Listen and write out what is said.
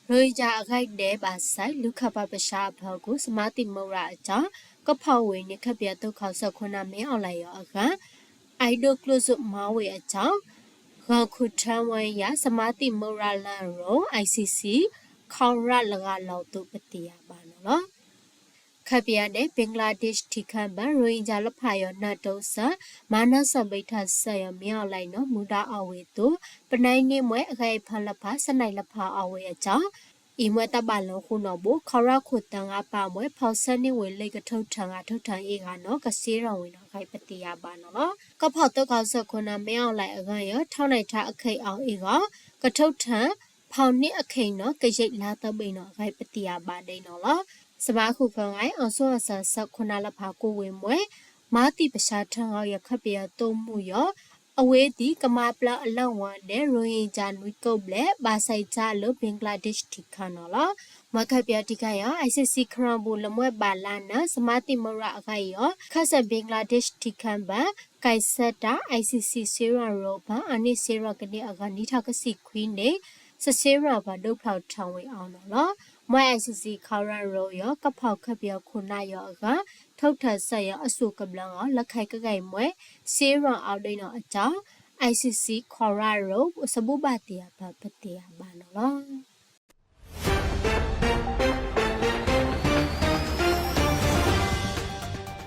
ရိဟင်ဂျာအဂၤဒဲးဘၣ်ဆၣ် လူၤခၢၣ်ပှၤပၡါအဖၢၣ်အဃိ စမါသံၣ်မရၤအကၠီ ကဖီၣ်ဝ့ၢ်န့ၣ် ခၢၣ်ပယီၤသိခီၣ်စၢၣ်ခိၣ်နၢ်မ့ၢ်အီၣ်လဲၣ်ယီၤအဂၤ အံၤဒိၣ်ကျိၣ်စူၣ်မၤဝ့ၢ်အကၠီ ဂီၤခူၣ်ထၢဝဲယၤ စမါသံၣ်မရၤလၢအရိၣ် ICC ခီရၣ်လဂၤလီၤအသိးပသ့ၣ်ညါဘၣ်န့ၣ်လီၤ. ခၢၣ်ပယီၤဒဲး ဘင်္ဂလားဒေ့ရှ်ထံခၢၣ်ဘၣ် ရိဟင်ဂျာလၢဖးယီၤနၢ်တိစၢၤ မၤနၢၤစၢၤဘၣ်ထီၣ်စၢၤယီၤ မ့ၢ်အီၣ်လဲၣ်နီၤ မူဒါအီၣ်ဝ့ၢ်အသိး ပနံၣ်န့ၢ်မွဲအဂၤအံၤဖၢၣ်လၢဖး စနံၣ်လၢဖးအီၣ်ဝ့ၢ်အကၠီ အံၤမွဲတၢ်ဘၣ်လီၤဃိနီၣ်ဘိ ခီရၣ်ခိၣ်သၢဂၤပာ်မွဲ ဖီၣ်ဆၢန့ၢ်ဝ့ၢ်လၢကထိၣ်ထၢၣ်ဂၤ ထိၣ်ထၢၣ်အ့ၣ်ဂၤနီၤ ကစ့ရၣ်ဝ့ၢ်နီၤ အဂၤအံၤပသ့ၣ်ညါဘၣ်န့ၣ်လီၤ. ကဖီၣ်သိခီၣ်စၢၣ်ခိၣ်နၢ်မ့ၢ်အီၣ်လဲၣ်အဂၤအံၤ ထီၣ်န့ၢ်ထါအခဲအံၤအီၤအ့ၣ်ဂီၤ ကထိၣ်ထၢၣ် ဖီၣ်န့ၢ်အခဲအံၤနီၤ ကယံာ်လါသၢဘ့ၣ်နီၤ အဂၤအံၤပသ့ၣ်ညါဘၣ်ဒ်န့ၣ်လီၤ. စမါဃုာ်ဃၢၤဂၤ အီၤစိအီၤစၢၤစၢၤခိၣ်နၢ်လၢဖးကိၢ်ဝ့ၢ်မွဲ မၤသံၣ်ပၡါထၢဂီၤယီၤ ခၢၣ်ပယီၤသိၣ်မူယီၤ အဝ့ၢ်သ့ၣ်ကမၤပျၢ်အလၢ်ဝီၤဒဲး ရိဟင်ဂျာနွံကိးဘျဲၣ် ဘၣ်ဆၣ်အံၤတၢ်လၢ ဘင်္ဂလားဒေ့ရှ်ထံခၢၣ်န့ၣ်လီၤ. မွဲခၢၣ်ပယီၤတံၢ်ခါအံၤ ICC ခရၣ်ပူၤ လၢမွဲဘၣ်လါနၤ စမါသံၣ်မရၤအဂၤအံၤအီၤ ခၢၣ်စၢၣ်ဘင်္ဂလားဒေ့ရှ်ထံခၢၣ်ဘၣ် ကဲးစဲးတၢ် ICC စ့ရၣ်ရိၣ်ဖၢၣ် အန့ၢ်စ့ရၣ်ကန့ၢ်အဂၤနံၣ်ထီၣ်ကဆံခွံန့ၣ် စစ့ရၣ်ပှၤဒိၣ်ဖျီၣ်ထၢဝ့ၢ်အီၤန့ၣ်လီၤ. မွဲ ICC ခီရၣ်ရိၣ်ယီၤ ကဖီၣ်ခၢၣ်ပယီၤခိၣ်နၢ်ယီၤအဂၤ ထိၣ်ထၢၣ်စၢၤယီၤအစိၣ်ကဘျၢအီၤ လၢခဲကဂဲၤမွဲ စ့ရၣ်အီၤဒ်န့ၣ်အကၠီ ICC ခီရၣ်ရိၣ် စဘူၣ်ဘၣ်တ့ၢ်အပၢ်ပသ့ၣ်ညါဘၣ်န့ၣ်လီၤ.